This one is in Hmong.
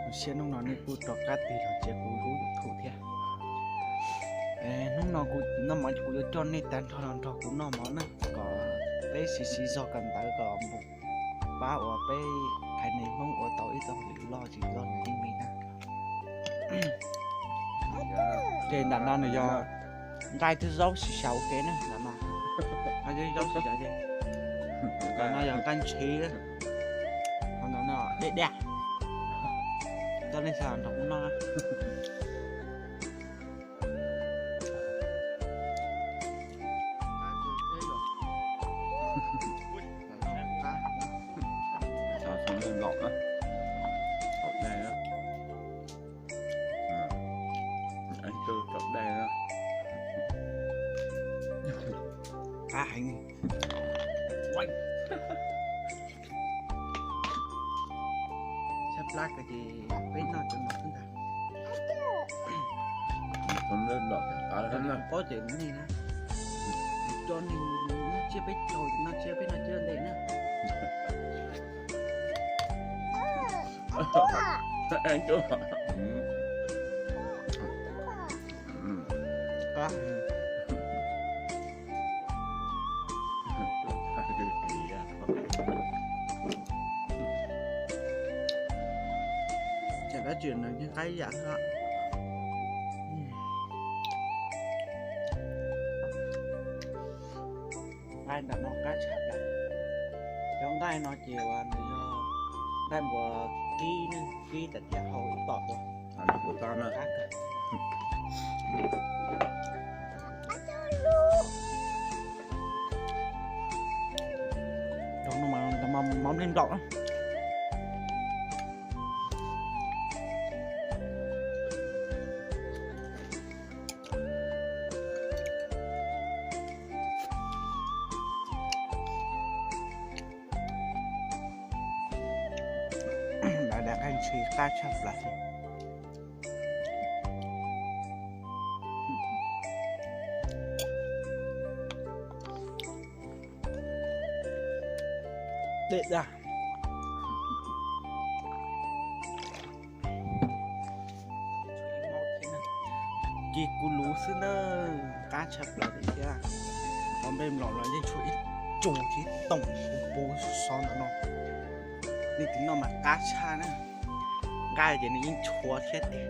Zoo siab hnub no nej kuj rov qab tig los txog kuv lub YouTube thiab. Hnub no kuv noj mov ces kuv yuav coj nej tag nrho los nrog kuv noj mov na, kom peb siv siv zog kawm ntawv kom mus pab uas peb haiv neeg Hmoob ua tau ib txoj hauj lwm loj tsis loj li me na. Ces ntawm no nws yog nqaij thiab zaub xyaw ua ke na, ntawm no. Zaub xyaw ces, ntawm no yog nqaij ntshiv, ho ntawm no dej dej. Coj nej sawv daws nrog kuv noj. Qab heev. Tshaj plab kawg ces peb noj cov no xwb ntag. Paub ces nej na, coj nej noj tsiab peb caug, noj tsiab peb noj tsiab ntej na. Ces kab tsis nws yeej qab ib yam xwb. Nqaij ntawm no qab tshaj plaws. Cov nqaij no ces uas nws yog nqaij npua kib ne, kib tas ces hau ib tom dua. Mov nplej nplaum na. Dav dav qab ntshis qab tshaj plaws li. Dej daj. Ci kuv luv xwb na, qab tshaj plaws li thiab. Mov nplej nplaum los yeej tshuav ib tsoom tib toom puv puv xov ntawm no. Nej tig noj mas qab tshaj na. Nqaij ces nws yeej tshuav thiab tiag.